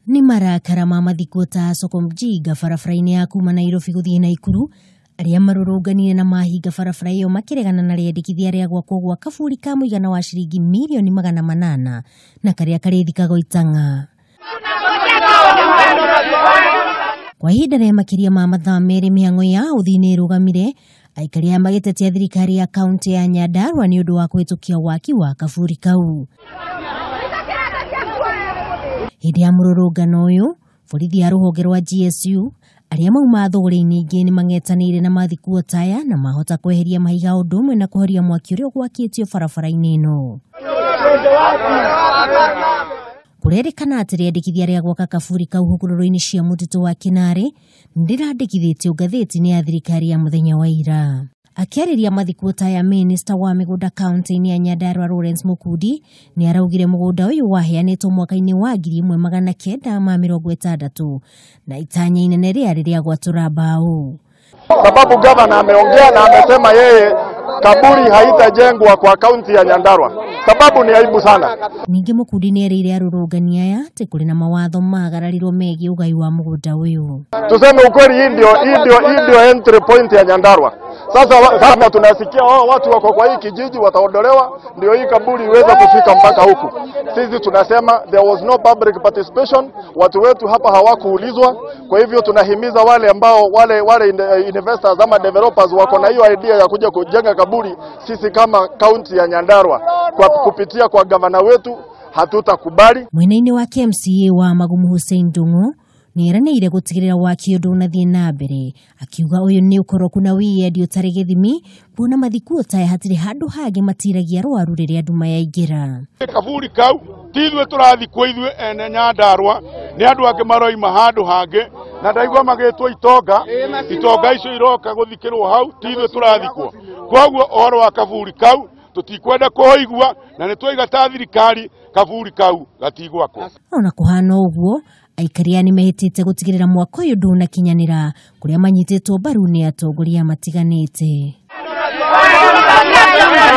Nĩ marakara ma mathikwo ta soko mjinga barabara-inĩ ya kuma Nairobi gũthiĩ Naikuru arĩa marũrũnganire na mahinga barabara ĩyo makĩregana na rĩendekithia rĩa gwakwo gwa kaburi ka mũigana wa ciringi mirioni 800 na karĩa karĩthikagwo Itang'a. Kwa ihinda rĩa makĩria ma mathaa merĩ mĩhang'o ya ũthii nĩ ĩrũgamire, aikari aya magĩtetia thirikari ya kaunti ya Nyandarua nĩ ũndũ wa kũhĩtũkia waki wa kaburi kau. Hĩndĩ ya mũrũrũngano ũyũ, borithi a rũhonge rwa GSU arĩa mauma thũgũrĩ-inĩ ingĩ nĩ mang'etanĩire na mathikuo taya na mahota kweheria mahiga ũndũ ũmwe na kũhoria mwaki ũrĩa ũgwakĩtio barabara-inĩ ĩno. Kũrerĩkana atĩ rĩendekithia rĩa gwaka kaburi kau hũgũrũrũ-inĩ cia mũtitũ wa Kinarĩ nĩrĩrandĩkithĩtio ngathĩti-inĩ ya thirikari ya mũthenya wa ira. Akĩarĩria mathikuo taya, minista wa mĩgũnda kaunti-inĩ ya Nyandarua Lawrence Mukundi nĩ araugire mũgũnda ũyũ waheanĩtwo mwaka-inĩ wa 1960 na itanya inene rĩarĩ rĩa gwatũra mbaũ. Sababu gavana ameongea na amesema yeye kaburi haitajengwa kwa kaunti ya Nyandarua. Sababu ni aibu sana. Ningĩ Mukundi nĩ erĩire arũrũngani aya atĩ kũrĩ na mawatho magararirwo megiĩ ũgai wa mũgũnda ũyũ. Tuseme ukweli, hii ndio entry point ya Nyandarua. Sasa tunasikia watu wako kwa hii kijiji wataondolewa ndio hii kaburi iweze kufika mpaka huku. Sisi tunasema there was no public participation, watu wetu hapa hawakuulizwa. Kwa hivyo tunahimiza wale ambao wale investors ama developers wako na hiyo idea ya kuja kujenga kaburi, sisi kama kaunti ya Nyandarua kwa kupitia kwa gavana wetu hatutakubali. Mwena-inĩ wake MCA wa Magumu Hussein Ndung'u nĩeranĩire gũtigĩrĩra waki ũndũ ũnathiĩ na mbere, akiuga ũyũ nĩ ũkoroku na wĩyendi ũtarĩ gĩthimi kuona mathikuo taya hatirĩ handũ hangĩ matiragia rwaru rĩrĩa nduma yaingĩra. Kaburi kau ti ithuĩ tũrathikwo ithuĩ ene Nyandarua, nĩ andũ angĩ maroima handũ hangĩ na ndaigua magĩtwo itonga, itonga icio iroka gũthikĩrwo hau, ti ithuĩ tũrathikwo. Koguo ũhoro wa kaburi kau tũtikwenda kũigua na nĩ twaiga ta thirikari kaburi kau gatigwakwo. Ona kũhana ũguo, aikari aya nĩmehĩtĩte gũtigĩrĩra mwaka ũyũ ndũnakinyanĩra kũrĩa manyitĩtwo mbaru nĩ atongoria matiganĩte.